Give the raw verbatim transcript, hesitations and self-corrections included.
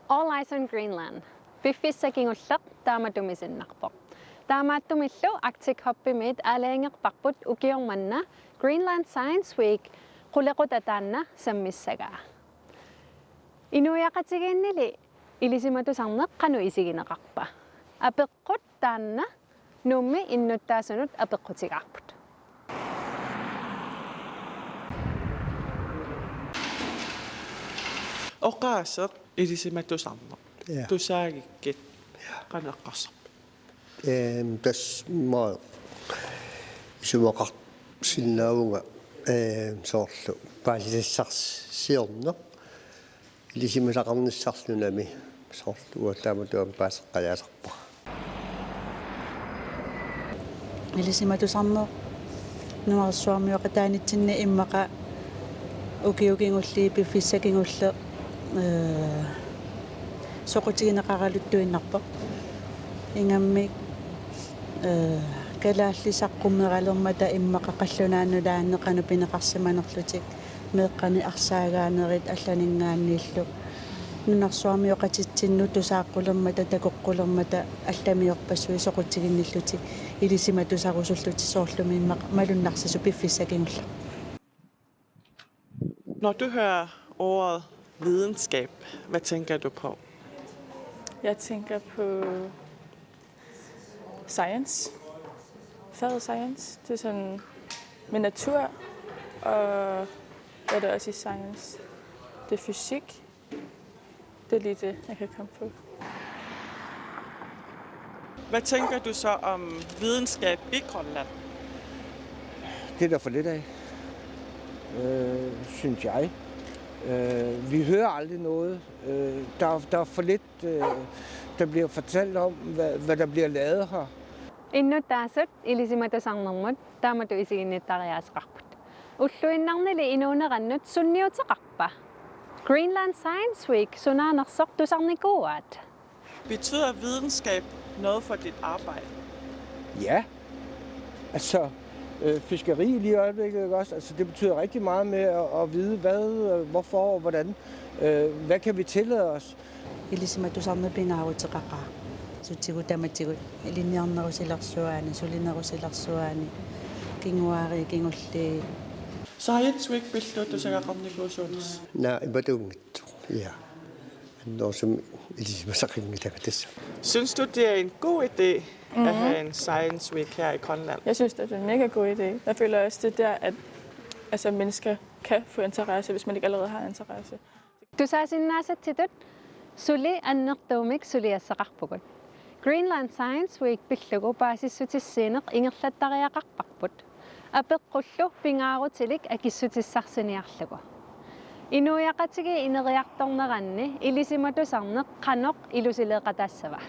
All Eyes on Greenland. Piffissaq kingulleq taamatut misinnarpoq. Taamaattumillu Arctic Hubimiit aalajangerparput ukioq manna Greenland Science Week qulequtaq taanna sammissagaa. Inuiaqatigiinnili ilisimatusarneq qanoq isigineqarpa? Apeqqut taanna Nuummi innuttaasunut apeqqutigaarput. Oqaaseq ilisimatusarneq. Ja. Tusaagikkit qanoq eqqarsarpit? Ehm, tassa maanna isumaqarsinnaavunga, ehm, soorlu paasisassarsiorneq. Ilisimasaqarnissarlunami soorlu uanga taamatut aamma paaseqqajaasarpara. Ilisimatusarneq nunarsuarmioqataanitsinni immaqa ukioq kingulleq piffissaq kingulleq, ee, soqutigineqaraluttuinnarpoq. Ingammik, ee, kalaallit saqqummeralernata immaqa qallunaanut nulaanni qanoq pineqarsimanerlutik, meeqqanik arsaagaanerit allaninngaanniillu. Nunarsuarmioqatitsinnut tusaaqqulermata, takoqqulermata allamiorpassuit soqutiginnillutik, ilisimatusarusullutik, soorlumi immaqa malunnarsisut piffissaq kingulleq. Når du hører ordet videnskab, hvad tænker du på? Jeg tænker på science. Faget science. Det er sådan med natur, og hvad er det også i science? Det er fysik. Det er lige det, jeg kan komme på. Hvad tænker du så om videnskab i Grønland? Det er der for lidt af, øh, synes jeg. Øh, vi hører aldrig noget. Øh, der, der er for lidt, øh, der bliver fortalt om, hvad, hvad der bliver lavet her. Innuttaasut ilisimatusarnermut taamatut isiginnittariaaseqarput. Ulluinnarnili inuunerannut sunniuteqarpa? Greenland Science Week sunaanersoq tusarnikuuaat? Betyder videnskab noget for dit arbejde? Ja. Altså, øh, fiskeri lige i øjeblikket, ikke også? Altså, det betyder rigtig meget med at, at vide, hvad, øh, hvorfor og hvordan. Øh, hvad kan vi tillade os? Ilisimatusarneq pingaaruteqaqaaq. Sutigut tamatigut ilinniarnerup silarsuaani, sulinerup silarsuaani, kinguaariit kingulliit. Science Week pillugu tusagaqarnikuusuunersoq. Naa, imatut unngitsoq. Ja. Annerusumik ilisimasaqanngilanga tassa. Synes du, det er en god idé at have en Science Week her i Grønland? Jeg synes, det er en mega god idé. Jeg føler også, det er der, at, altså, mennesker kan få interesse, hvis man ikke allerede har interesse. Tusaasinnaasatsinni suli annertuumik suliassaqarpugut. Greenland Science Week pillugu paasissutissiineq ingerlattariaqarparput. Apeqqullu pingaarutilik akissutissarsiorniarlugu. Inuiaqatigiit ineriartorneranni ilisimatusarneq qanoq ilusileeqataassava?